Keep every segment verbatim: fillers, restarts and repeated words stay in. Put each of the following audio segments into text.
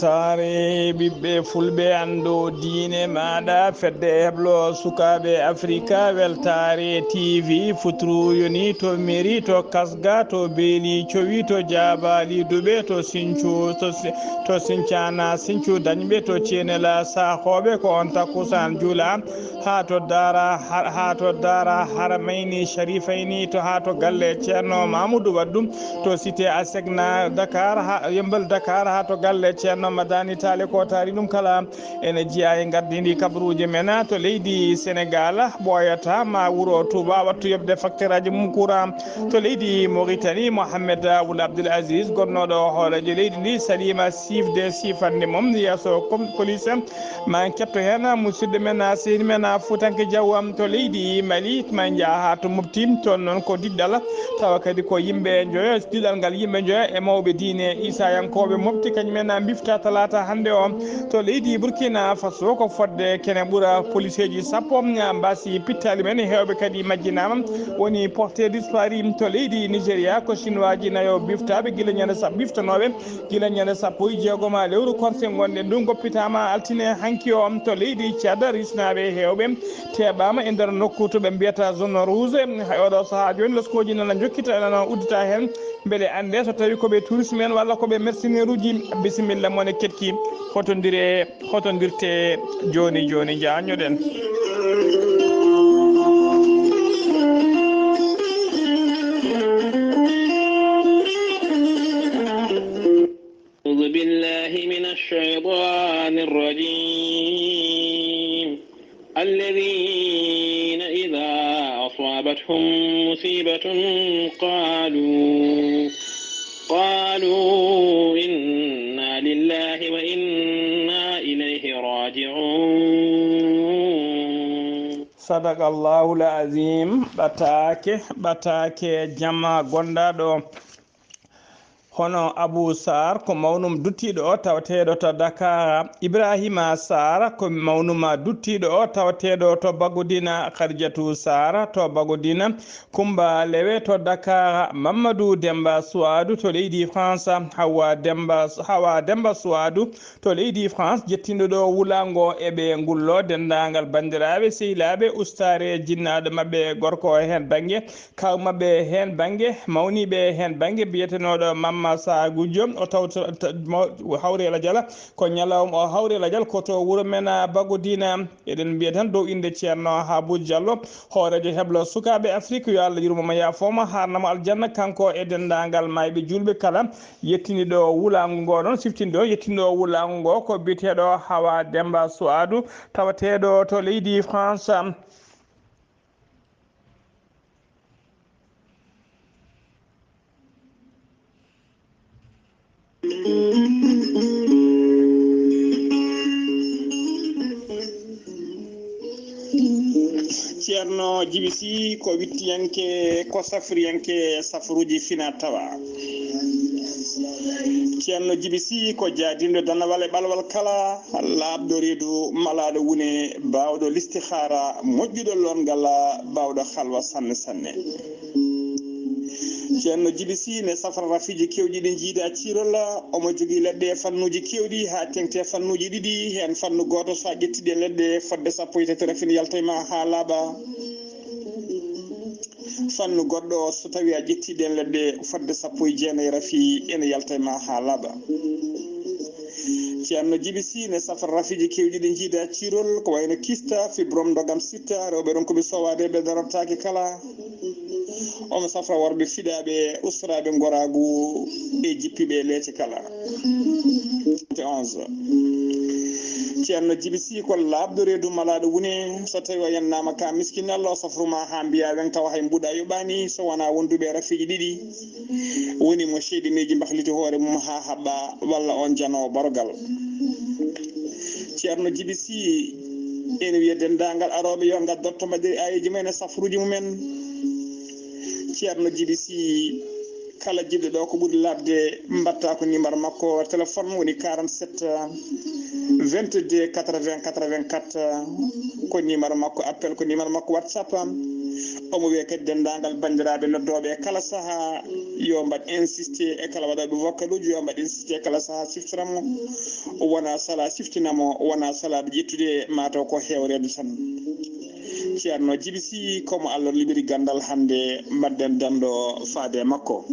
Weltaare ɓiɓɓe fulɓe, anndo diine maaɗa, fedde heblo sukaaɓe Afrika, weltaare T V, futuru yoni to meri, to kasga, to beeli cowi, to jaabaali duɓe, to sincu, to si-, to sincana sincu dañɓe, to ceenela sahooɓe, ko on takkusaan juula. Haa to Daara har-, haa to Daara Haramayni Sharifayni, to haa to galle Ceerno Mamudu Waddu, to cité Asegna Dakar, ha Yembal Dakar, haa to galle Ceerno Madani Taale, ko taari ɗum kala. Ene jeyaa e ngardiindi kabaruuji men to leydi Senegal, ɓooyata ma wuro Touba wattu yoɓde factureaji mum courant. To leydi Mauritanie, Mohamed Wul Abdul Aziz, gonnooɗo hooreejo leydi ndi, salima siifde siifannde mum yeeso kom-, police. Ma en ketto heen musidɗo men, a sehil men, a Fuutanke Jaw am to leydi Mali, ma en njaha haa to Mopti, toon noon ko diɗɗal, tawa kadi ko yimɓe njoyo, diɗɗal ngal yimɓe njoyo e mawɓe diine Isayankooɓe Mopti, kañum en a mbifta talaata hannde o. To leydi Burkina Faso ko fodde kene ɓura policeeji sappo mbasi pittaali men, heewɓe kadi majjinaama, woni porté disparu. To leydi Nigeria ko Chinoiseji nayo biftaaɓe gila ñande sappo, biftanooɓe gila ñande sappo e jeegom lewru korse ngonɗen ndu, goppitaama altine hanki o. To leydi Tchad, risnaaɓe heewɓe teeɓaama e nder nokku to ɓe mbiyata zone rouge. Hay oɗo sahaa jooni, loskooji nana njokkita, nana uddita heen, mbele annde so tawi ko ɓe touriste men walla ko ɓe mercenaire uji. Bisimilla mon e keɗki, hotondire, hotondirte jooni jooni, njaanñoɗen. أعوذ بالله من الشيطان الرجيم. الذين إذا أصابتهم مصيبة قالوا، قالوا إنا لله وإنا إليه راجعون. Sadaqallahul azim. Ɓataake, ɓataake jama gondaaɗo. Hono Abou Sarr ko mawnum duttiiɗo o tawateeɗo to Dakar. Ibrahima Sarr ko mawnuma duttiiɗo o tawateeɗo to Bagodina. Khadijatou Sarr to Bagodina. Kumba Lewe to Dakar. Mamadou Demba Suwadu to leydi France. Hawa Demba, Hawa Demba Suwadu to leydi France, jettinɗo ɗo wulaango e ɓe ngullo, denndaangal banndiraaɓe, sehilaaɓe, ustaare jinnaaɗo maɓɓe gorko heen bannge, kaaw maɓɓe heen bannge, mawniiɓe heen bannge, biyetenooɗo Mamma Saha Gujjo, o tawta-, ta-, maw-, hawre lajal, ko ñalawma o hawre lajal, ko to wuro men, a, Bagodina. Eɗen mbiya tan dow innde Ceerno Habu Diallo, hooreejo heblo sukaaɓe Afrik, yo Allah yurmo mo, yaafoo mo, haarna mo aljanna, kanko e denndaangal maayɓe juulɓe kala. Yettini ɗo wulaango ngo ɗon, siftini ɗo, yettini ɗo wulaango ngo ko biyeteeɗo Hawa Demba Suwadu, tawateeɗo to leydi France. Ceerno Jibi Si ko wittiyanke, ko safriyanke safruuji fina tawa. Ceerno Jibi Si ko jaadinɗo danawal e ɓalwal kala, laaɓɗo reedu, malaaɗo wune, baawɗo listihaara, moƴƴuɗo loongal, baawɗo halwa sanne sanne. Ceerno Jibi Si ne safra rafiiji keewɗi ɗi njiida ciirol. Omo jogii leɗɗe e fannuuji keewɗi haa teŋti e fannuuji ɗiɗi. Heen fannu gooto, so a ƴettii ɗe leɗɗe fodde sappo e tati, rafi ne yalta e ma haa laaɓa. Fannu goɗɗo, so tawii a ƴettii ɗeen leɗɗe fodde sappo e jeenayi, rafi ene yalta e ma haa laaɓa. Ceerno Jibi Si ne safra rafiiji keewɗi ɗi njiida ciirol, ko wayno kista, fibrom, ndogam sitta, rewɓe ronkuɓe soowaade ɓe darortaake kala. Omo safra worɓe fiɗaaɓe, ustoraaɓe ngoraagu e jippiiɓe leece kala. Ceerno Jibi Si ko laaɓɗo reedu, malaaɗo wune. So tawii o yennaama ka miskin, Allah o safru ma haa mbiyaa weŋ, tawa hay mbuɗa yoɓaani, so wonaa wonduɓe e rafiiji ɗiɗi. Woni mo seyɗineeji mbahliti hoore mum haa haɓɓa, walla on janoowo barogal. Ceerno Jibi Si ene wiya denndaangal arooɓe yo ngaddoto mbaɗiri aayeeji mumen e safruuji mumen. Ceerno Jibi Si, kala jiɗɗo ɗo ko ɓuri laaɓde, mbaɗta ko numéro makko téléphone woni quarante-sept vingt-deux quatre-vingts quatre-vingt-quatre, ko numéro makko appel, ko numéro makko WhatsApp. Omo wiya kadi denndaangal banndiraaɓe noddooɓe e kala sahaa, yo mbaɗ insisté e kala waɗooɓe vocal uji, yo mbaɗ insisté e kala sahaa siftora mo, wona sala siftina mo, wona salaaɓe ƴettude mataw ko heewreede tan. Ceerno Jibi Sy, ko mo Allah luɓiri ganndal, hannde mbaɗden denndo faade e makko.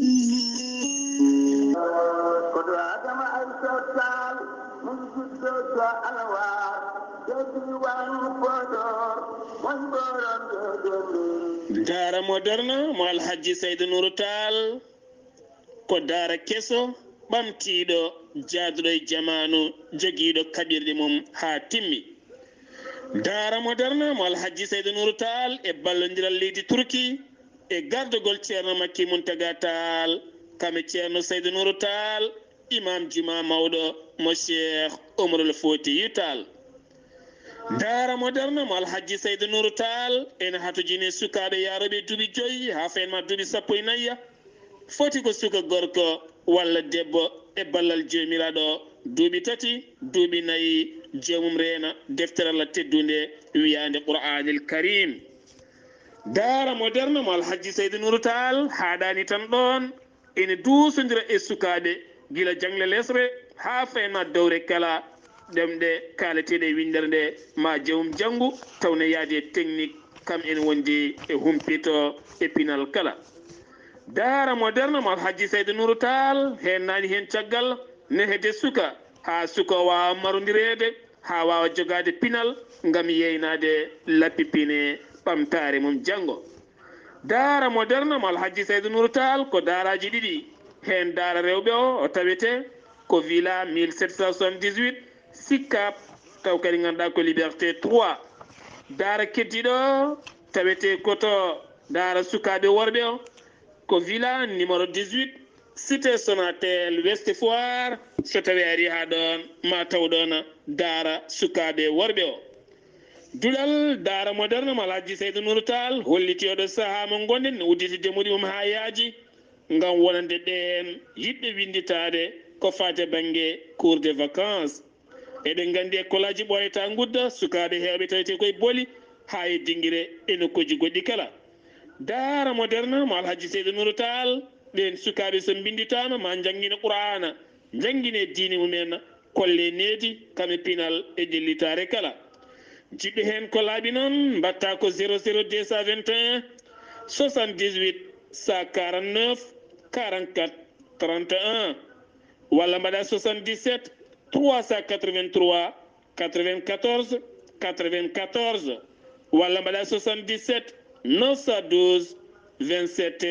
Ko ɗo Adama Aysata Taal, mo juddo to Alawar, to diiwaan Podor, mo Mbooro Ndodo. Daara Moderna mo Alhajji Saydu Nuuru Taal, ko daara keso, ɓamtiiɗo, jaaduɗo e jamaanu, jogiiɗo kaɓirɗe mum haa timmi. Daara Moderna mo Alhajji Saydu Nuuru Taal e ballondiral leydi Turki e gardagol Ceerno Makki Muntaga Taal, kam e Ceerno Saydu Nuuru Taal, Imam Juma mawɗo mo Cheikh Omarul Fotiyu Taal. Daara Moderna mo Alhajji Saydu Nuuru Taal ene hatojini sukaaɓe yaarooɓe duuɓi joyi haa fayin ma duuɓi sappo e nayya. Foti ko suka gorko walla debbo e ballal Joomiraaɗo, duuɓi tati, duuɓi nayi, joomum reena deftere Allah teddunde wiyaande Qur'aanil Kariim. Daara Moderna mo Alhajji Saydu Nuuru Taal haaɗaani tan ɗoon, ene duusondira e sukaaɓe gila jaŋle lesre haa fayin ma dowre kala, ɗemɗe kaaleteeɗe e winndere nde ma jawum janngu, tawne yaadi e technique, kam ene wondi e humpito e pinal kala. Daara Moderna mo Alhajji Saydu Nuuru Taal heennaani heen caggal nehede suka haa suka waawa marondireede, haa waawa jogaade pinal ngam yeynaade lappi pine ɓamtaare mum janngo. Daara Moderna mo Alhajji Saydu Nuuru Taal ko daaraaji ɗiɗi, heen daara rewɓe o, o tawete ko Villa mille sept cent soixante-dix-huit, Sicap, taw kadi ngannduɗaa ko Liberté trois. Daara keddiiɗo o tawete ko to daara sukaaɓe worɓe o, ko Villa numéro dix-huit, Cité Sonatel, Ouest Foire, so tawii a arii haa ɗoon, ma taw ɗoon daara sukaaɓe worɓe o. Duɗal Daara Moderna mo Alhajji Saydu Nuuru Taal hollitii oɗo sahaa mo ngonɗen, udditi demmuɗi mum haa yaaji, ngam wonande ɓeen yiɗɓe winnditaade ko faati e bannge cours de vacances. Eɗen nganndi ekkolaaji ɓooyataa ngudda, sukaaɓe heewɓe tawetee koye Boli haa e Dinngire e nokkuuji goɗɗi kala. Daara Moderna mo Alhajji Saydu Nuuru Taal, ɓeen sukaaɓe so mbinnditaama ma njanngine Qur'aana, njanngine diine mumen, kolle needi, kam e pinal e ƴellitaare kala. Jiɗɗo heen ko laaɓi noon, mbaɗta ko zéro zéro deux cent vingt et un, soixante-dix-huit, cent quarante-neuf, quarante-quatre, trente et un, walla mbaɗa soixante-dix-sept, trois cent quatre-vingt-trois, quatre-vingt-quatorze, quatre-vingt-quatorze, walla mbaɗa soixante-dix-sept, neuf cent douze, vingt-sept,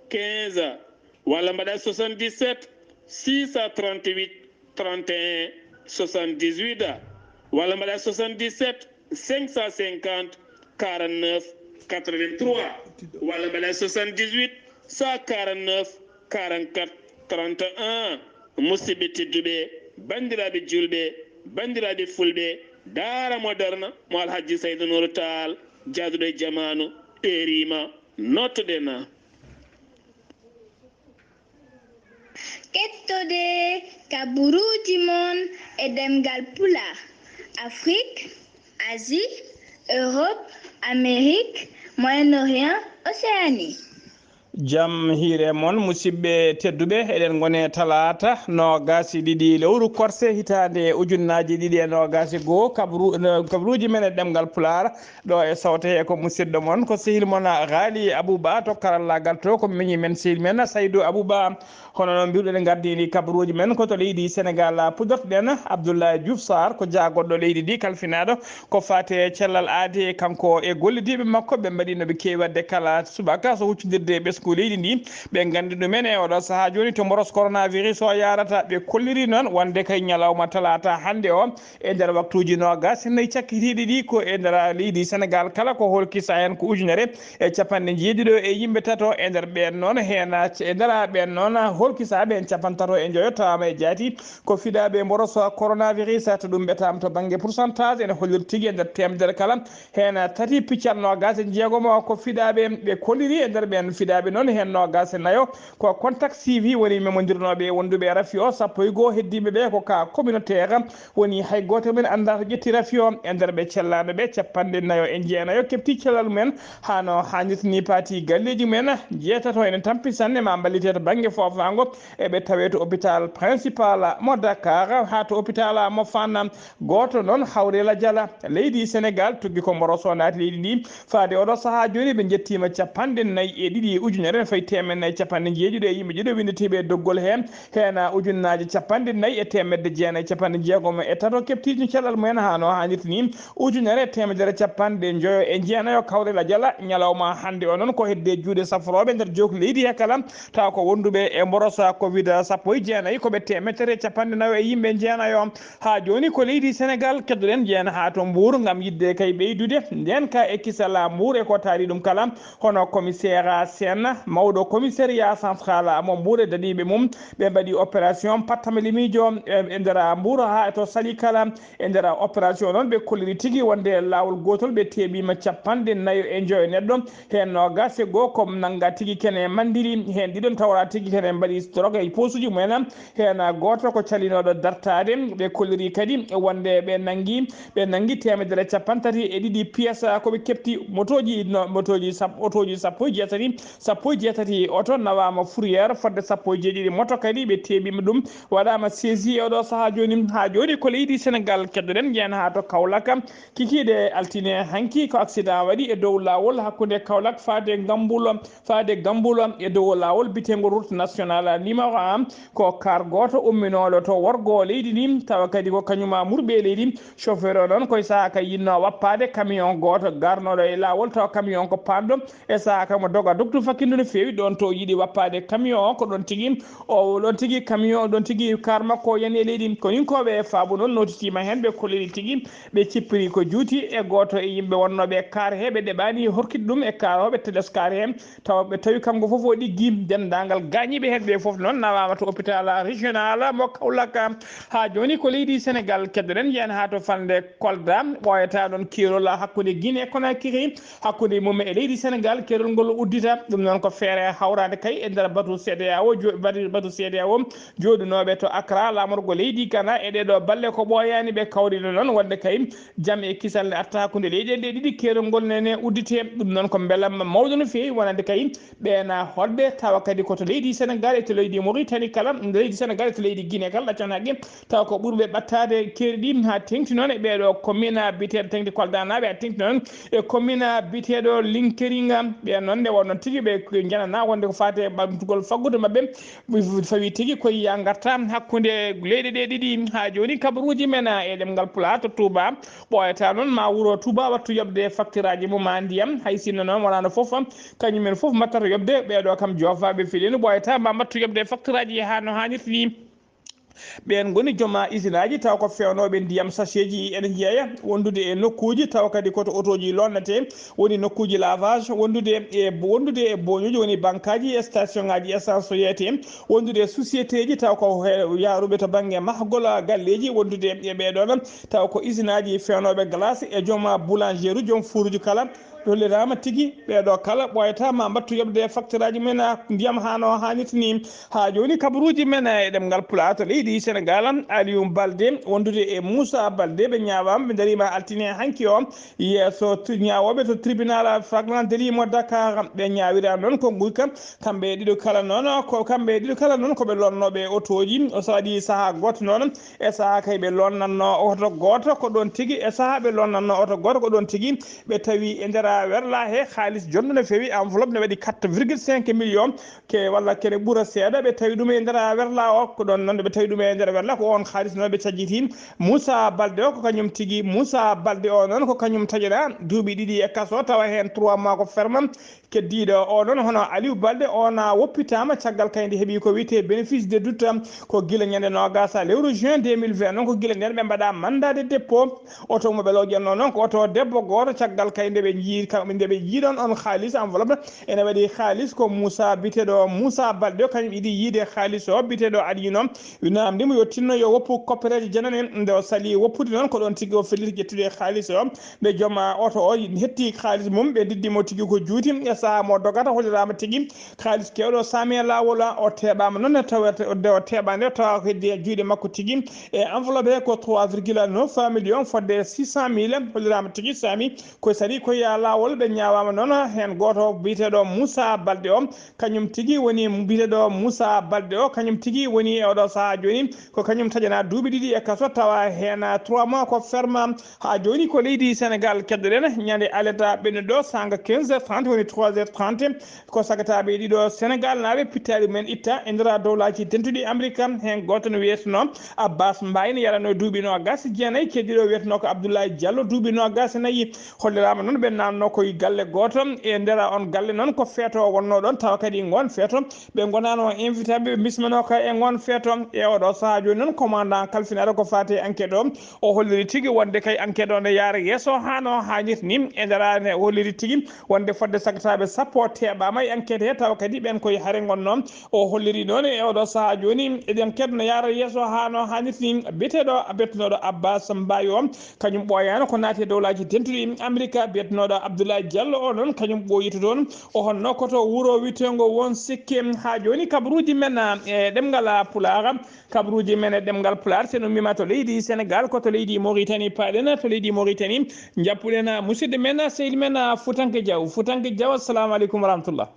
quinze, walla mbaɗa soixante-dix-sept, six cent trente-huit, trente et un, soixante-dix-huit, walla mbaɗa soixante-dix-sept, cinq cent cinquante, quarante-neuf, quatre-vingt-trois, walla mbaɗa soixante-dix-huit, cent quarante-neuf, quarante-quatre, trente et un. Musidɓe tedduɓe, banndiraaɓe juulɓe, banndiraaɓe fulɓe, Daara Moderna mo Alhajji Saydu Nuuru Taal, jaaduɗo e jamaanu, eeriima, nootoɗen. Kettode kaburuuji mon e ɗemngal Pulaar, Afrik, Asie, Europe, Amérique, Moyen-Orient, Océanie. Jam hiire mon, musidɓe tedduɓe, eɗen ngone talaata noogaas e ɗiɗi lewru korse hitaande ujunnaaji ɗiɗi e noogaas e goo, kabru-, no, kabaruuji men e ɗemngal Pulaar, ɗo e sawte he ko musidɗo mon, ko sehil mon Ghali Abouba to karallaagal to, ko miñi men sehil men Saydou Abouba. Hono no mbiruɗen, gardini kabaruuji men ko to leydi Senegal, pudortoɗen Abdoulaye Diouf Sarr, ko jaagoɗɗo leydi ndi, kalfinaaɗo ko faati e cellal aadi, kanko e gollidiiɓe makko, ɓe mbaɗi no ɓe keewi waɗde kala subaka so huccondirde e ɓesngu leydi ndi. Ɓe nganndi ɗumen e oɗo sahaa jooni to mboros coronavirus o yaarata. Ɓe kolliri noon wonde kay ñalawma talaata hannde o, e nder waktuuji noogaas e nayi cakkitiiɗi ɗi, ko e nder leydi Senegal kala ko holkisa heen ko ujunere e capanɗe jeeɗiɗo e yimɓe tato. E nder ɓeen noon, heen e nder ɓeen noon, holkisaaɓe heen capanɗe tato e njoyo tawaama e jaati ko fiɗaaɓe mboros coronavirus, to ɗum mbiyetaama to bannge pourcentage, ene holliri tigi e nder teemedere kala, heen tati piccal noogaas e jeegom o ko fiɗaaɓe. Ɓe kolliri e nder ɓeen fiɗaaɓe Noon heen noogaas e nayo ko contact C V woni memondirnooɓe e wonduɓe e rafi o, sappo e goo heddiiɓe ɓe ko ka communautaire, woni hay gooto men anndaa to ƴetti rafi o. E nder ɓe cellaaɓe ɓe, capanɗe nayo e jeenayo keɓti cellal mumen haa no haanirta ni, paati galleeji mumen, jeetato ene tampi sanne ma mballite to bannge foofaango, eɓe tawee to hôpital principal mo Dakar haa to hôpital mo Fann. Gooto noon, Hawrela Jala, leydi Senegaal, tuggi ko mboroso naati leydi ndi. Faade oɗo sahaa jooni, ɓe njettiima capanɗe nayi e ɗiɗi ujunere, fayi teemedde nayi capanɗe njeeɗiɗo e yimɓe ɗiɗo winnditiiɓe e doggol heen. Heen ujunnaaje capanɗe nayi e teemedde jeenayi capanɗe jeegom e tato keɓtiiɗo cellal mumen haa no haanirta ni, ujunere e teemedere capanɗe njoyo e jeenayo. Hawrela Jala, ñalawma hannde o noon ko hedde juuɗe safrooɓe nder jook leydi he kala, tawa ko wonduɓe e mborosa covid sappo e jeenayi, ko ɓe teemedere e capanɗe nayo e yimɓe jeenayo. Haa jooni ko leydi Senegaal keddoɗen, jeena haa to Mbuur ngam yiɗde kay ɓeydude ndeen ka e kisal Mbuur e ko taari ɗum kala. Hono commissaire Sène, mawɗo commissariat central mo Mbuur e dadiiɓe mum, ɓe mbaɗi opération pattamali miijo e, e nder Mbuur haa to Salikala. E nder opération noon, ɓe kolliri tigi wonde laawol gootol ɓe teeɓiima capanɗe nayo e njoyo neɗɗo, heen noogaas e goo ko nannga tigi kene manndiri, heen ɗiɗon tawra tigi kene mbaɗi drogue e poosuuji mumen. Heen gooto ko calinooɗo dartaade. Ɓe kolliri kadi wonde ɓe nanngi, ɓe nanngi teemedere capanɗe tati e ɗiɗi pièces ko ɓe keɓti, motooji, no, motooji sap-, otooji sappo e jeetati, sappo e jeetati oto nawaama fourrière, fodde sappo e jeeɗiɗi moto kadi ɓe teeɓiima ɗum, waɗaama saisie e oɗo sahaa jooni. Haa jooni ko leydi Senegaal keddoɗen, njeyen haa to Kaolack. Kikiiɗe altine hanki ko accident waɗi e dow laawol hakkunde Kaolack faade Gambulo, faade Gambulo e dow laawol biteengol route nationale numéro un. Ko kaar gooto umminooɗo to worgo leydi ndi, tawa kadi ko kañum murɓe leydi. Chauffeur o noon ko e sahaa ka yiɗno wappaade camion gooto garnooɗo e laawol, tawa camion ko panɗo. E sahaa kamo doga dogtu fakkindo no feewi, ɗon to yiɗi wappaade camion o, ko ɗon tigi o, ɗon tigi camion, ɗon tigi kaar makko o yani e leydi. Koninkooɓe e Faabu noon nootitiima heen, ɓe kolliri tigi ɓe cippiri ko juuti e gooto e yimɓe wonnooɓe e kaar he, ɓe ɗeɓaani horkitde ɗum e kaar o, ɓe teles kaar he, tawa ɓe tawi kanko fof o ɗiggi. Denndaangal gaañiiɓe heen ɓe fof noon nawaama to hôpital régional mo Kaolack. Haa jooni ko leydi Senegaal keddoɗen, njeyen haa to falnde Kolda, ɓooyata ɗon keerol hakkunde Guinée Conakry, hakkunde mum e leydi Senegaal, keerol ngol uddita. Ɗum noon ko feere hawraande kay e nder batu C D A O, jo-, batu, batu C D A O jooɗinooɓe to Accra, laamorgo leydi Ghana. E ɗee ɗoo balle ko ɓooyaani, ɓe kawrino noon wonde kay jam e kisal ne arta hakkunde leyɗe ɗe ɗiɗi, keerol ngol ne, ne uddite. Ɗum noon ko mbelamma mawɗo no feewi wonande kay ɓeena hoɗɓe, tawa kadi ko to leydi Senegaal e to leydi Mauritanie kala, leydi Senegaal e to leydi Guinée kala, ɗaccan haqqe, tawa ko ɓurɓe ɓattaade keeri ɗi haa teŋti noon e ɓee ɗoo commune biteeɗo teŋti Koldanaaɓe, haa teŋti noon e commune biteeɗo Linkeringa. Ɓeen noon nde wonnoo tigi ɓe njananaa wonde ko faati e ɓamtugol faggudu maɓɓe, fawi tigi ko yiya ngarta hakkunde leyɗe ɗe ɗiɗi. Haa jooni kabaruuji men e ɗemngal Pulaar to Touba, ɓooyata noon ma wuro Touba wattu yoɓde faktiraaji mum maa ndiyam, hay sinno noon wonaano fof, kañum en fof mbattata yoɓde. Ɓee ɗoo kam joofaaɓe fiɗe no ɓooyata ma mbattu yoɓde faktiraaji haa no haanirta ni. Ɓeen ngoni jooma isinaaji taw ko feewnooɓe ndiyam sachetji, ene njeeya wondude e nokkuuji taw kadi ko to otooji lonnatee, woni nokkuuji lavage, wondude e, wondude e booñuuji, woni bankaaji, e station ngaaji essence to yeetee, wondude e société ji taw ko he-, yahruɓe to bannge mahgol galleeji, wondude e ɓee ɗoon taw ko isinaaji feewnooɓe glace, e jooma boulangerie, joom fuuruuji kala. Holliraama tigi, ɓee ɗoo kala ɓooyata ma mbattu yoɓde faktiraaji men ndiyam haa no haanirta ni. Haa jooni, kabaruuji men e ɗemngal Pulaar to leydi Senegaal, Aliou Balde, wondude e Moussa Balde, ɓe ñaawaama, ɓe ndariima altine hanki o yeeso tri-, ñaawooɓe to tribunal flagrant délit mo Dakar. Ɓe ñaawira noon ko nguyka, kamɓe e ɗiɗo kala noon, ko kamɓe e ɗiɗo kala noon ko ɓe lonnooɓe otooji, o saɗi sahaa gooto noon, e sahaa kay ɓe lonnannoo oto gooto ko ɗoon tigi, e sahaa ɓe lonnannoo oto gooto ko ɗoon tigi, ɓe tawi e nder werla he haalis jonɗo no feewi, enveloppe ne waɗi quatre virgule cinq millions, ke walla kene ɓura seeɗa, ɓe tawi ɗum e nder werla o. Ko ɗoon noon ɓe tawi ɗum e nder werla, ko oon haalis noon ɓe cajjiti. Moussa Balde o ko kañum tigi, Moussa Balde o noon ko kañum taƴanaa duuɓi ɗiɗi e kaso, tawa heen trois mois ko ferme. Keddiiɗo o noon hono Aliou Balde, o na woppitaama caggal kay nde heɓi ko wiyetee bénéfice de doute, ko gila ñande noogaas lewru juin deux mille vingt noon, ko gila ndeen ɓe mbaɗa mandat de dépôt. Oto mo ɓe lawƴannoo noon ko oto debbo gooto, caggal kay nde ɓe njii kam nde ɓe yiiɗon on haalis enveloppe, ene waɗi haalis ko Moussa biteɗo Moussa Balde o, kañum yiɗi yiide haalis o biteɗo Aliou noon. Winamdi mo yo tinno yo woppu koppereeje janane. Nde o sali woppude noon, ko ɗon tigi o felliti ƴettude haalis o. Nde joom oto o hetti haalis mum, ɓe ndiddi mo tigi ko juuti. E sahaa mo dogata, holliraama tigi haalis kewɗo saami e laawol. O teɓaama noon, tawa nde o teɓa nde, tawa ko heddi e juuɗe makko tigi e enveloppe he ko trois virgule neuf millions fodde six cent mille. Holliraama tigi saami ko sali ko yaa laawol. Ɓe ñaawaama noon heen gooto biyeteeɗo Moussa Balde o, kañum tigi woni biyeteeɗo Moussa Balde o, kañum tigi woni e oɗo sahaa jooni ko kañum taƴanaa duuɓi ɗiɗi e kaso, tawa heen trois mois ko ferme. Haa jooni ko leydi Sénégal keddoɗen, ñande aleta ɓennuɗo sanga quinze heures trente woni trois heures trente. Ko sagataaɓe ɗiɗo Sénégal naaɓe pittaaɗi mumen itta e nder dowlaaji dentuɗi Amérique. Heen gooto no wiyetenoo Abbas Mbaye, ne yaranoo duuɓi noogas e jeenayi. Keddiiɗo wiyetenoo ko Abdoulaye Diallo, duuɓi noogas e nayi. Holliraama noon ɓe naatnoo ko e galle gooto. E nder on galle noon ko feeto wonnoo ɗoon, tawa kadi ngoon feeto ɓe ngonaano invitaaɓe, ɓe bismanoo ka e ngoon feeto. E oɗo sahaa jooni noon, commandant kalfinaaɗo ko faati e enquête o, o holliri tigi wonde kay enquête o ne yaara yeeso haa no haanirta ni. E nder ne o holliri tigi wonde fodde sagataaɓe sappo teɓaama e enquête he, tawa kadi ɓeen koye hare ngonnoo. O holliri noon e oɗo sahaa jooni, eɗen keɗno yaara yeeso haa no haanirta ni. Biyeteeɗo, bettunooɗo Abbas Mbaye o, kañum ɓooyaano ko naati e dowlaaji dentuɗi Amerika. Biyetenooɗo Abdoulaye Diallo o noon, kañum ɓooyi to toon. O honno ko to wuro wiyeteengo Won Sikke. Haa jooni, kabaruuji men, e ɗemngal Pulaar, kabaruuji men e ɗemngal Pulaar, so en ummiima to leydi Sénégal, ko to leydi Mauritanie paaɗen. To leydi Mauritanie, njappuɗen musidɗo men, sehil men, Futanke Diaw. Futanke Diaw, assalamu aleykum wa rahmatullah.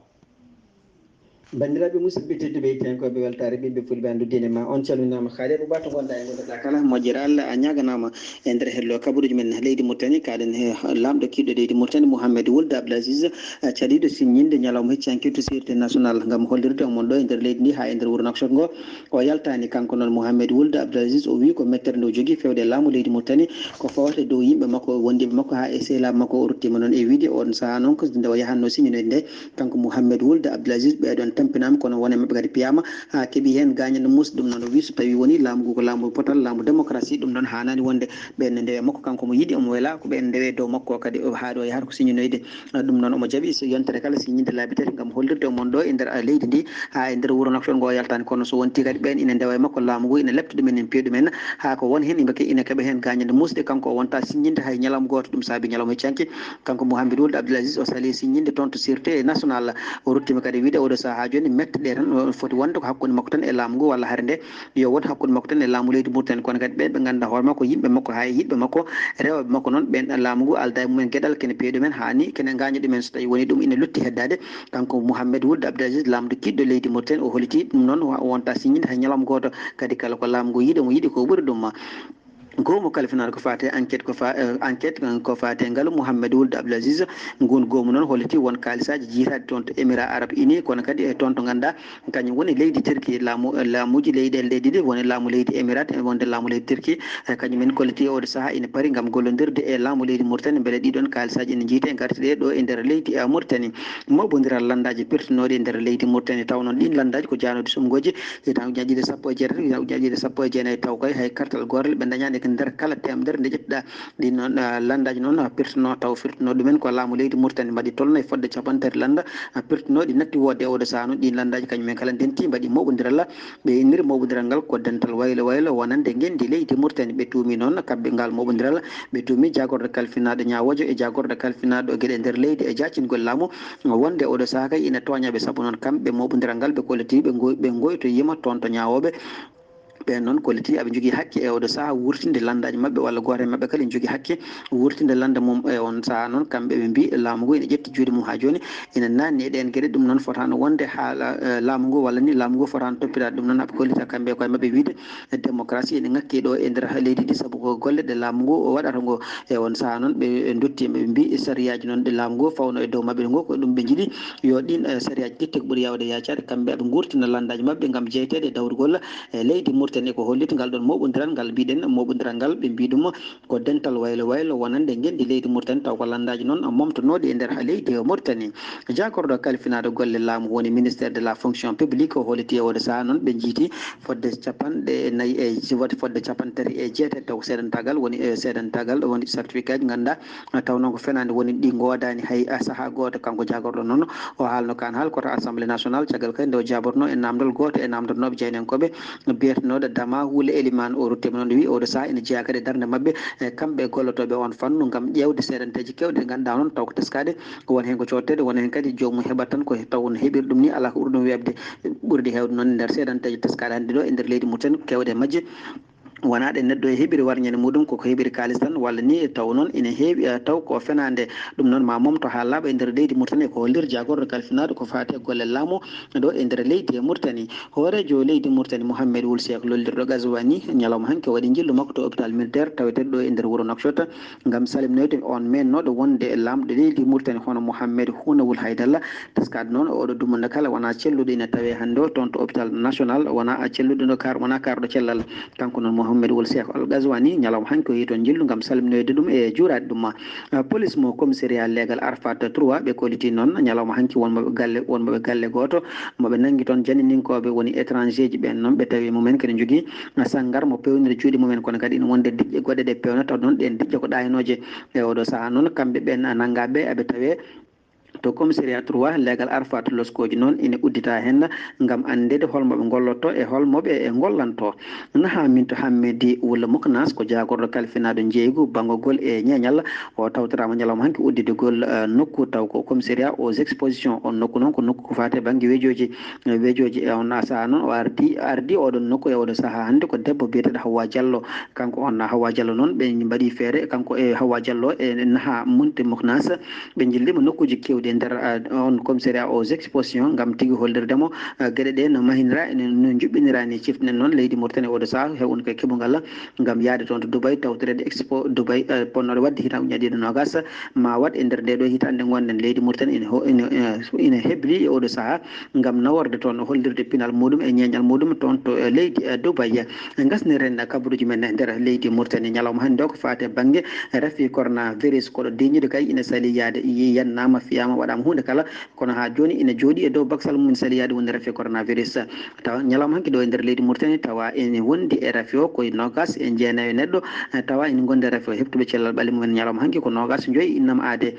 Banndiraaɓe musidɓe tedduɓe, hettiyankooɓe Weltaare Ɓiɓɓe Fulɓe, anndude ene ma on calminaama. Haali Abou Ba to ngonɗaa e ngo mbaɗɗaa kala, moƴƴere Allah a ñaaganaama. E nder hello kabaruuji men leydi Mauritanie, kaaɗen he laamɗo kiiɗɗo leydi Mauritanie, Mohamed Wuld Abdelaziz, eh, caliiɗo siññinde ñalawma hecci hanki to sûreté nationale ngam hollirde on mon ɗo e nder leydi ndi haa e nder wuro Nouakchott ngo. O yaltaani kanko noon Mohamed Wuld Abdelaziz, o wii ko mettere nde o jogii fewde e laamu leydi Mauritanie ko fawata e dow yimɓe makko wondiiɓe makko haa e sehilaaɓe makko. O ruttiima noon e wiide on sahaa noon ko nde o yahatnoo siññinoyde nde, kanko Mohamed Wuld Abdelaziz, ɓee ɗoon tampinaama, kono won e maɓɓe kadi piyaama haa keɓi heen gaañannde muus. Ɗum noon o wii so tawii wonii laamu ngu ko laamu potal, laamu démocratie, ɗum noon haanaani wonde ɓeen ne ndewe makko, kanko mo yiɗi omo welaa ko ɓeen ndewe dow makko kadi, o haa ɗo yahata ko siññinoyde. Ɗum noon omo jaɓi so yontere kala siññinde laabi tati ngam hollirde omon ɗo e nder, ah, leydi ndi haa e nder wuro Nouakchott ngo yaltaani. Kono so wontii kadi ɓeen ina ndewa e makko, laamu ngu ina lepta ɗumen, ina piya ɗumen haa ko won heen yimɓe ke ina keɓa heen gaañannde muusɗe, kanko o wonta siññinde hay ñalawma gooto. Ɗum saabi ñalawma hecci hanki kanko Mohamed Wuld Abdelaziz o sali siññinde toon to sûreté nationale. O ruttiima kadi wiide oɗo sahaa jooni mette ɗe tan o foti wonde ko hakkunde makko tan e laamu ngu walla hare nde yo won hakkunde makko tan e laamu leydi Mauritanie. Kono kadi ɓeen ɓe ngannduɗaa hoore makko, yimɓe makko haa e yiɗɓe makko, rewɓe makko noon, ɓeen laamu ngu aldaa e mumen geɗal, kene piya ɗumen haa ni kene gaaña ɗumen. So tawii wonii ɗum ina lutti heddaade, kanko Mohamed Wuld Abdelaziz, laamɗo kiiɗɗo leydi Mauritanie, o holliti ɗum noon wa-, wonta siññinde hay ñalawma gooto. Kadi kala ko laamu ngu yiɗi, omo yiɗi ko ɓuri ɗum. Goomu kalfinaaɗo ko faati e enquête, ko fa-, eh, enquête, eh, ko faati e ngalu Mohamed Wuld Abdelaziz. Ngun goomu noon holliti won kaalisaaji jiytaaɗi toon to Émirats Arabes Unis, kono kadi e toon to ngannduɗaa kañum woni leydi Turquie. Laamu, laamuuji leyɗeele ɗe ɗiɗi, woni laamu leydi Émirats e wonde laamu leydi Turquie, eh, kañum en kolliti e oɗo sahaa ina pari ngam gollondirde e laamu leydi Mauritanie, mbele ɗiɗon kaalisaaji ene njiytee ngartiɗe ɗo e nder leydi, eh, Mauritanie. Moɓondiral lanndaaji pirtinooɗi e nder leydi Mauritanie, taw noon ɗiin lanndaaji ko jaanooji sumngooji, hitan ujunaaji ɗiɗi e sappo e jeetati, hitan ujunaaji ɗiɗi e sappo e jeenayi, taw kay hay kartal gootal ɓe ndañaani e nder kala teemedere nde ƴettuɗaa. Ɗin noon, ah, lanndaaji noon, ah, pirtino, taw firtino ɗumen ko laamu leydi Mauritanie mbaɗi tolno e fodde capanɗe tati lannda, ah, pirtinooɗi natti woodde e oɗo sahaa noon. Ɗin lanndaaji kañum en kala ndenti mbaɗi moɓondiral, ɓe inniri moɓondiral ngal ko dental waylo waylo wonande ngenndi leydi Mauritanie. Ɓe tuumi noon kamɓe ngal moɓondiral, ɓe tuumi jaagorɗo kalfinaaɗo ñaawoojo e jaagorɗo kalfinaaɗo geɗe nder leydi e jaacingol laamu wonde oɗo sahaa kay ina tooña ɓe, sabu noon kamɓe moɓondiral ngal ɓe kolliti ɓe ngoy-, ɓe ngoytoyiima toon to ñaawooɓe. Ɓeen noon kolliti aɓe njogii hakke e oɗo sahaa wurtinde lanndaaji maɓɓe, walla gooto e maɓɓe kala ene jogii hakke wurtinde lannda mum. E on sahaa noon, kamɓe ɓe mbii laamu ngu ene ƴetti juuɗe mum haa jooni, ene naatni e ɗeen geɗe. Ɗum noon fotaano wonde haala, eh, laamu ngu, walla ni laamu ngu fotaano toppitaade. Ɗum noon aɓe kollita kamɓe e koye maɓɓe wiide, eh, démocratie ene ŋakki ɗo e nder leydi ndi, sabu ko golle ɗe laamu ngu waɗata ngo. E on sahaa noon ɓe nduttiima, ɓe mbii sariyaaji noon ɗe laamu ngu fawno e dow maɓɓe ngo, ko ɗum ɓe njiɗi yo ɗiin, eh, sariyaaji ƴette ko ɓuri yaawde yaacaade, kamɓe aɓe nguurtina lanndaaji maɓɓe ngam jeyteede e dawrugol e leydi Mauritanie. Mauritanie ko hollit ngal ɗon mooɓondiral ngal mbiɗen mooɓondiral ngal ɓe mbi ɗum ko dental waylo waylo wonande ngenndi leydi Mauritanie, taw ko lanndaaji noon momtonooɗi e nder leydi Mauritanie. Jaagorɗo kalfinaaɗo golle laamu woni ministère de la fonction publique o holliti e oɗo sahaa noon ɓe njiiti fodde capanɗe nayi e fodde capanɗe tati e jeetati taw seedantaagal woni e seedantaagal woni certificat ji ngannduɗaa taw noon ko fenaande woni ɗi ngoodaani hay sahaa gooto. Kanko jaagorɗo noon o haalno kaan haal koto assemblée nationale caggal kadi nde o jaaborno e naamndol gooto e naamndotnooɓe jaynankooɓe biyetenooɗo Dama Wule Eliman o ruttiima noon wi oɗo sahaa ene jeyaa kadi e darnde maɓɓe e kamɓe gollotooɓe on fannu ngam ƴeewde seedanteeji keewɗe ɗe ngannduɗaa noon taw ko teskaade won heen ko cootteede won heen kadi joomum heɓat tan ko taw no heɓiri ɗum ni alaa ko ɓuri ɗum weeɓde. Ɓurdi heewde noon e nder seedanteeji teskaaɗe hannde ɗo e nder leydi Mauritanie keewɗe e majje wonaa ɗe neɗɗo e heɓiri warñande muɗum koko heɓiri kaalis tan walla ni taw noon ina heewi eh, taw ko fenaande. Ɗum noon ma momto haa laaɓa e nder leydi Mauritanie ko hollir jaagorɗo kalfinaaɗo ko faati e golle laamu ɗo e nder leydi e Mauritanie. Hooreejo leydi Mauritanie Mohamed Wul Cheikh lollirɗo Gazwani ñalawma hanki waɗi njillu makko to hôpital militaire taweteeɗo ɗo e nder wuro Nouakchott ngam salimnoyde on meennooɗo wonde laamɗo leydi Mauritanie hono Mohamed Hunawul Haydalla. Teskaade noon oɗo dumunna kala wonaa celluɗo ina tawee hannde o toon to hôpital national wonaa celluɗo no kar wonaa karɗo cellal. Kanko noon Mohamed Wul Cheikh Al Gazwani ñalawma hanki o yehi toon njillu ngam salminoyde ɗum e juuraade ɗum. Police mo commissariat leegal Arfat trois ɓe kolliti noon ñalawma hanki wonmoɓe galle wonmoɓe galle gooto moɓe nanngi toon janininkooɓe woni étranger ji ɓeen noon ɓe tawi mumen kadi njogii sangar mo pewnir juuɗe mumen kono kadi ina wonde diƴƴe goɗɗe ɗe pewnata noon ɗeen diƴƴe ko ɗaynooje. E oɗo sahaa noon kamɓe ɓeen nanngaaɓe aɓe tawee to commissariat trois leegal Arfat loskooji noon ina uddita heen ngam anndeede hol mo ɓe ngollotto e hol mo ɓe ngollanto. Naha Minto Hammedi Wulla Moknas ko jaagorɗo kalfinaaɗo njeeygu banngogol e ñeeñal. O tawtoraama ñalawma hanki uddidegol eh, nokku taw ko commissariat aux expositions. On nokku noon ko nokku ko faati e bannge wejooji. Eh, wejooji e on sahaa noon o ardi ardi oɗon nokku e oɗo sahaa hannde ko debbo biyeteeɗo Hawwa Diallo. Kanko on Hawwa Diallo noon ɓe mbaɗi feere kanko e Hawwa Diallo e naha Minto Moknas. Ɓe njillima nokkuuji keewɗi e nder ah, on commissariat aux expositions ngam tigi hollirde mo ah, geɗe ɗe no mahinira ene no njuɓɓinira ni. Ciftinɗen noon leydi Mauritanie oɗo sahaa hewno ko e keɓungal ngam yahde toon to Dubai tawtoreede expo Dubai ah, bonnooɗo waɗde hitaande ujunere ɗiɗi e noogas ma waɗ e nder nde ɗo hitaande ngonɗen. Leydi Mauritanie ene ho- ene eh, ene hebli e oɗo sahaa ngam naworde toon hollirde pinal muɗum e ñeeñal muɗum toon to eh, leydi eh, Dubai. Ngasniren kabaruuji men e nder leydi Mauritanie ñalawma hannde o ko faati e bannge rafi coronavirus koɗo deñiiɗo kay ina sali yahde yiyannama fiyama waɗama huunde kala kono haa jooni ina jooɗi e dow baksal mum ina sali yahde wonde rafi coronavirus. Tawa ñalawma hanki ɗo e nder leydi Mauritanie tawa ene wondi e rafi o koye noogas e jeenayo neɗɗo tawa ene gondi e rafi o heɓtuɓe cellal ɓalli mumen ñalawma hanki ko noogas e joyi innama aade.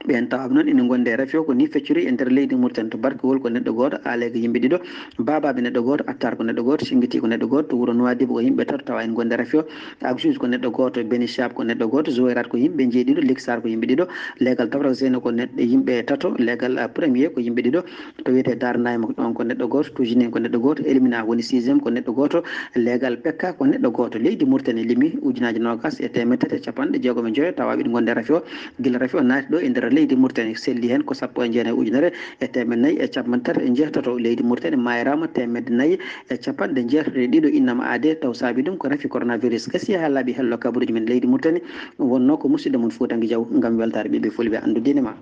Ɓeen tawaaɓe noon ina ngondi e rafi o ko ni feccori e nder leydi Mauritanie to Barkewol ko neɗɗo gooto, Aleega yimɓe ɗiɗo, Baabaaɓe neɗɗo gooto, Attar ko neɗɗo gooto, Singiti ko neɗɗo gooto, to wuro Nuwaadibu ko yimɓe tato tawa ina ngondi e rafi o, Agsuus ko neɗɗo gooto, Beni Chab ko neɗɗo gooto, Zuwayrat ko yimɓe njeeɗiɗo, Liksar ko yimɓe ɗiɗo, leegal Tafrak Zeyno ko neɗɗo yimɓe tato, leegal ah, Premier ko yimɓe ɗiɗo, to wiyetee Daar Nayma ɗoon ko neɗɗo gooto, Tujinin ko neɗɗo gooto, Elimina woni sixième ko neɗɗo gooto, leegal Pekka ko neɗɗo gooto. Leydi Mauritanie limi ujunaaji noogas e teemedde tati e capanɗe jeegom e joyo tawaaɓe ina ngondi e rafi o. Gila rafi o naati ɗo e nder leydi Mauritanie, selli heen ko sappo e jeenayi ujunere e teemedde nayi e capanɗe tati e jeetato. Leydi Mauritanie maayraama teemedde nayi e capanɗe jeetato e ɗiɗo innama aade, taw saabi ɗum ko rafi coronavirus. Gasi haa laaɓi hello kabaruuji men leydi Mauritanie, wonnoo ko musidɗo mon Fuutanke Jaw ngam weltaare ɓiɓɓe fulɓe anndude ene ma.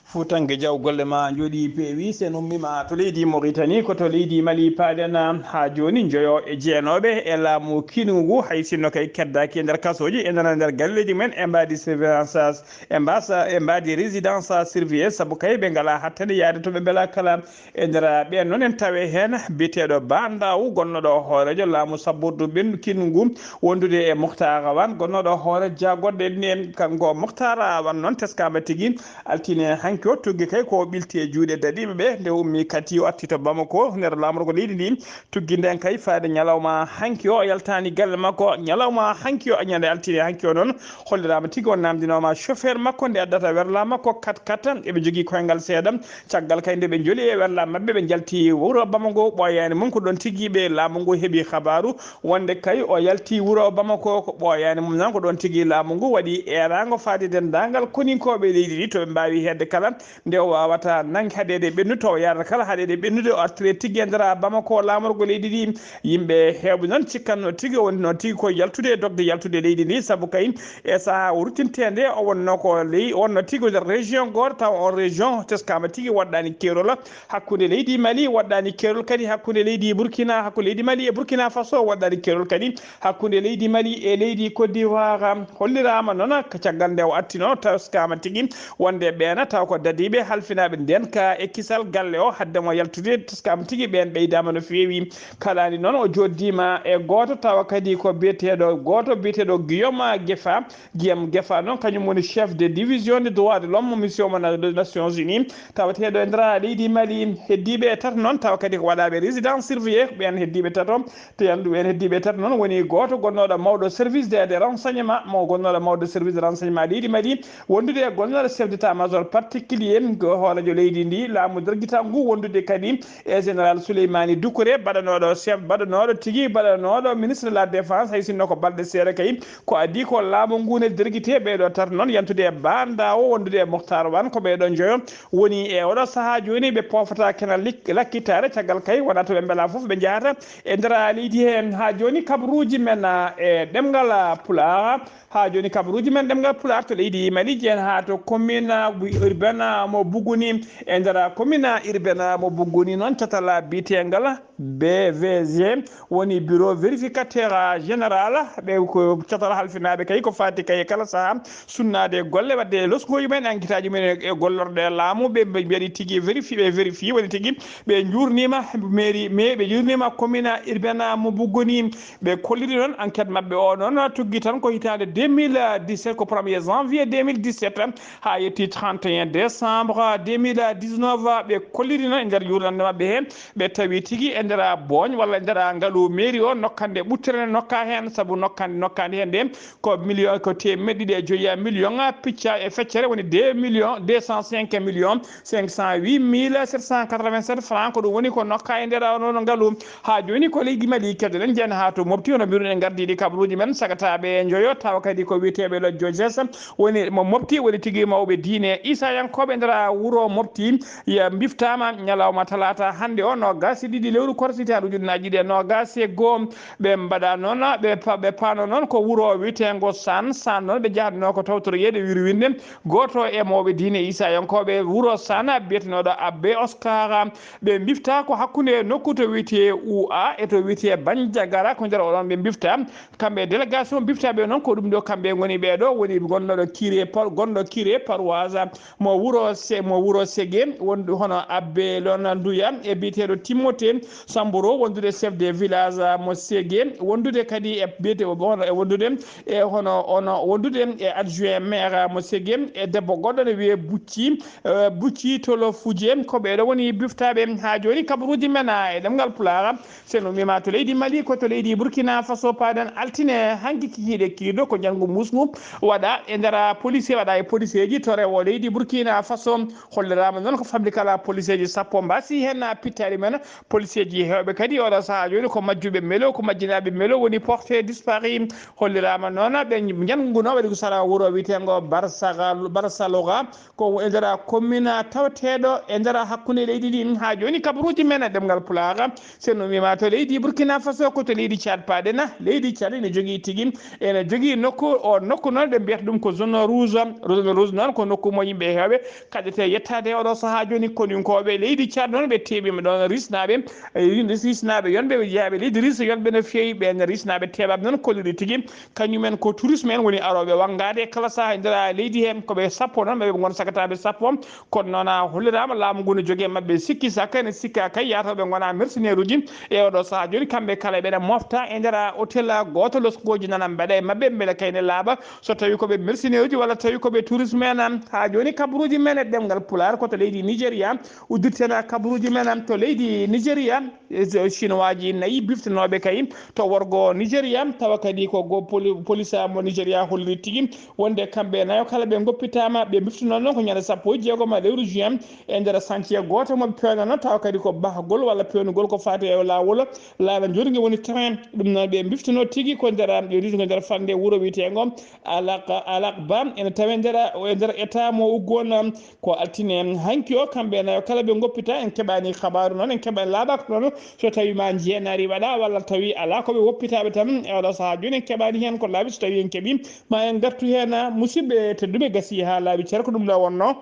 Fuutanke Jaw, golle ma njooɗi peewi. So en ummiima to leydi Mauritanie, ko to leydi Mali paaɗen haa jooni, njoyo e jeenooɓe e laamu kiinngu ngu, hay sinno kay keddaaki e nder kasooji, e nder, nder galleeji mumen, e mbaadi surveillance, e mbaasa, e mbaadi résidence surveillée, sabu kay ɓe ngalaa hattande yahde to ɓe mbelaa kala. E nder ɓeen noon en tawe heen biyeteeɗo Bah Ndaw, gonnooɗo hooreejo laamu sabbordu ɓen kiinngu ngu, wondude e Moktar Awan, gonnooɗo hoore jaagodde en, kanko Moktar Awan noon teskaama tigi. Altine hanki o tuggi kay ko o ɓilti e juuɗe daɗiiɓe ɓe. Nde o ummii kadi o arti to Bamako nder laamorgo leydi ndi. Tuggi nden kay faade ñalawma hanki o, o yaltaani galle makko. Ñalawma hanki o, ñande altine hanki o noon, holliraama tigi o naamndinooma chauffeur makko nde addata werla makko kat kat. Eɓe njogii koyngal seeɗa. Caggal kay nde ɓe njoli e werla maɓɓe, ɓe njalti wuro Bamako. Ɓooyaani mum ko ɗoon tigi ɓe laamu ngu heɓi habaaru wonde kay o yalti wuro Bamako. Ko ɓooyaani mum noon ko ɗoon tigi laamu ngu waɗi eeraango faade denndaangal koninkooɓe leydi ndi to ɓe mbaawi heedde kala. nde o waawata nannge haɗeede ɓennude, tawa yaarata kala haɗeede ɓennude, o artire tigi e nder Bamako, laamorgo leydi ndi. Yimɓe heewɓe noon cikkatno tigi o wonno tigi ko yaltude, dogde yaltude leydi ndi, sabu kay e sahaa o ruttintee nde, o wonno ko ley, o wonno tigi ko nder région gooto, tawa on région teskaama tigi waɗɗaani keerol hakkunde leydi Mali, waɗɗaani keerol kadi hakkunde leydi Burkina, hakkunde leydi Mali e Burkina Faso, waɗɗaani keerol kadi hakkunde leydi Mali e leydi Côte d'Ivoire. Holliraama noon ko caggal nde o artino, teskaama tigi wonde ɓeena taw ko dadiiɓe halfinaaɓe ndeen ka e kisal galle o, hadde mo yaltude, teskaama tigi ɓeen ɓeydaama no feewi. Kalaani noon o jooɗdiima e gooto, tawa kadi ko biyeteeɗo gooto, biyeteeɗo Guillaume Gefa. Guillaume Gefa noon, kañum woni chef de division de droit de l'homme, mission mo na-, des Nations Unies, tawateeɗo e nder leydi Mali. Heddiiɓe e tato noon, tawa kadi ko waɗaaɓe résidence surveillée, ɓeen heddiiɓe tato, te anndu ɓeen heddiiɓe tato noon woni gooto gonnooɗo mawɗo service de, de renseignement, mo gonnooɗo mawɗo service de renseignement leydi Mali, wondude e gonnooɗo chef d'état-major particulier, ko hooreejo leydi ndi, laamu dargital ngu, wondude kadi e général Souleymani Doucouré, baɗanooɗo chef, baɗanooɗo tigi, baɗanooɗo ministre de la défense, hay sinno ko balɗe seeɗa kay, ko adii ko laamu ngu ne dergite ɓeeɗo tato noon, yantude e Ba Ndawo, wondude e Moctar Wan, ko ɓeeɗo njoyo woni e oɗo sahaa jooni, ɓe poofata kenal lik-, lakkitaare, caggal kay wonaa to ɓe mbela fof ɓe njahata e nder leydi heen. Haa jooni kabaruuji men, ah, e ɗemngal, ah, Pulaar, haa jooni kabaruuji men ɗemngal Pulaar to leydi Mali, jeen haa to commune, ah, urbaine, ah, mo Buguni, e nder commune, ah, urbaine, ah, mo Buguni noon, catal, ah, biyeteengal B V G, woni bureau vérificateur général, ɓe ko catal halfinaaɓe kay ko faati kay e kala sahaa sunnaade golle, waɗde loskooji men, enquêtaaji men e, e gollorɗe laamu, ɓe, ɓe mbiyaɗi tigi vérifié, ɓe vérifié, woni tigi ɓe njuurniima mairie, mais ɓe njuurniima commune urbaine mo Buguni. Ɓe kolliri noon enquête maɓɓe o noon tuggi tan ko hitaande deux mille dix-sept, ko premier janvier deux mille dix-sept haa yetti trente et un décembre deux mille dix-neuf. Ɓe kolliri noon e nder yurlande maɓɓe he, ɓe tawi tigi e nder booñ walla e nder ngalu mairie o, nokkande ɓuttere nokka heen, sabu nokkande, nokkande heen nde ko million, ko teemeɗɗe ɗiɗi e joyi million picca e feccere, woni deux millions deux cent cinq millions cinq cent huit mille sept cent quatre-vingt-sept francs. Ko ɗum woni ko nokka e nder onon ngalu. Haa jooni ko leydi Mali keddoɗen, jeen haa to Mopti, hono mbiruɗen gardiiɗi kabaruuji men, sagataaɓe e njoyo, tawa kadi ko wiyeteeɓe lojjo J S, woni mo Mopti, woni tigi mawɓe diine Isayankooɓe nder wuro Mopti, ya mbiftaama ñalawma talaata hannde o, noogaas e ɗiɗi lewru koorka hitaande ujunnaaji ɗiɗi e noogaas e goo. Ɓe mbaɗa noon, ɓe pa-, ɓe paano noon ko wuro wiyeteengo San. San noon ɓe njahatnoo ko tawtoroyeede wirwinde gooto e mawɓe diine Isayankooɓe wuro San, biyetenooɗo Abbe Oscar. Ɓe mbifta ko hakkunde nokku to wiyetee U A e to wiyetee Banjagara, ko nder oɗon ɓe mbifta. Kamɓe délégation mbifta ɓe noon, ko ɗum ɗo kamɓe ngoni, ɓee ɗo woni gonɗo ɗo curé par-, gonɗo curé paroisse mo wuro Se-, mo wuro Sege, wondu hono Abbe Lona Nduya e biyeteeɗo Timothée Samboro, wondude chef de village mo Sege, wondude kadi e biyete-, hono e wondude e hono, ono wondude e adjoint maire mo Sege, e debbo goɗɗo ne wiyee Bucci, eh, Bucci Tolo Fuje. Ko ɓee ɗo woni biftaaɓe haa jooni kabaruuji men, ah, e ɗemngal Pulaar. So en ummiima to leydi Mali, ko to leydi Burkina Faso paaɗen altine hanki kikiiɗe kiiɗo, ko njanngu muusngu waɗa e nder police, waɗa e policeeji to rewo leydi Burkina Faso. Holliraama noon ko famɗi kala policeeji sappo mbaasi heen pittaali men. Policeeji heewɓe kadi oɗo sahaa jooni ko majjuɓe melo, ko majjinaaɓe melo woni porté disparu. Holliraama noon ɓe njanngunoo waɗi ko sara wuro wiyeteengo Barsagal-, Barsalora, ko e nder commune tawateeɗo e nder hakkunde leydi ndi. Haa jooni kabaruuji men e ɗemngal Pulaar, so en ummiima to leydi Burkina Faso, ko to leydi Tchad paaɗen. Leydi Tchad ene jogii tigi, ene jogii nokku, o nokku noon ɓe mbiyata ɗum ko zone rouge. Zone rouge noon ko nokku mo yimɓe heewɓe kaɗete yettaade e oɗo sahaa jooni. Koninkooɓe leydi Tchad noon ɓe teeɓiima ɗoon, Riisnaaɓe, eh, Riisnaaɓe yonɓe, ɓe jeyaaɓe leydi Riis yonɓe no feewi. Ɓeen Riisnaaɓe teeɓaɓe noon kolliri tigi kañumen ko tourisme en woni arooɓe wanngaade kala sahaa e nder leydi heen. Ko ɓe sappo noon, ɓe ngona sagataaɓe sappo. Kono noon, a holliraama laamu ngu no jogii e maɓɓe sikki sakka, ene sikka kay yaata ɓe ngona mercenaire uji. E oɗo sahaa jooni, kamɓe kala ɓeɗa mofta e nder hôtel gooto, loskooji nana mbaɗa e maɓɓe, mbele kay ne laaɓa so tawi ko ɓe mercenaire uji walla tawi ko ɓe tourisme en. Haa jooni, kabaruuji men e ɗemngal Pulaar ko to leydi Nigeria. Uddirten kabaruuji men to leydi Nigeria. E so Chinois ji nayi biftanooɓe kay to worgo Nigeria, tawa kadi ko go poli-, police mo Nigeria holliri tigi wonde kamɓe nayo kala ɓe ngoppitaama. Ɓe biftanoo noon ko ñande sappo e jeegom lewru juin e nder chantier gooto mo ɓe peewnanoo, tawa kadi ko bahgol walla peewnugol ko faati e laawol, laabi njorgi woni train. Ɗum noon ɓe biftanoo tigi ko nder, ɓe riti ko nder fannde wuro wiyeteengo Alak-, Alakba, ene tawe nder, e nder état mo Uganda. Ko altine hanki o, kamɓe nayo kala ɓe goppita. En keɓani habaru noon, en keɓani laaɓaka noon so tawi ma jeenari waɗa walla tawi ala ko ɓe woppitaɓe tan e oɗo saaha joni. En keɓani hen ko laaɓi, so tawi en keɓi ma en gartu hen. Musidɓe tedduɓe, gasi ha laaɓi ceer, ko ɗum ɗo wonno.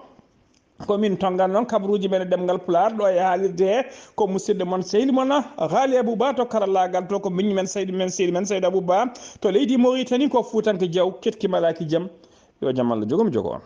Ko min tongal noon kabaruji men e ɗemngal Pulaar ɗo e haalirde he. Ko musidɗo mon, sehil mon, Haali Abouba to karallagal to. Ko miñi men, seydi men, sehil men, Seydi Abouba to leydi Mauritanie. Ko Fuutanke Jaw, ketki malaki jam. Yo jam Allah jogo mi jogo on.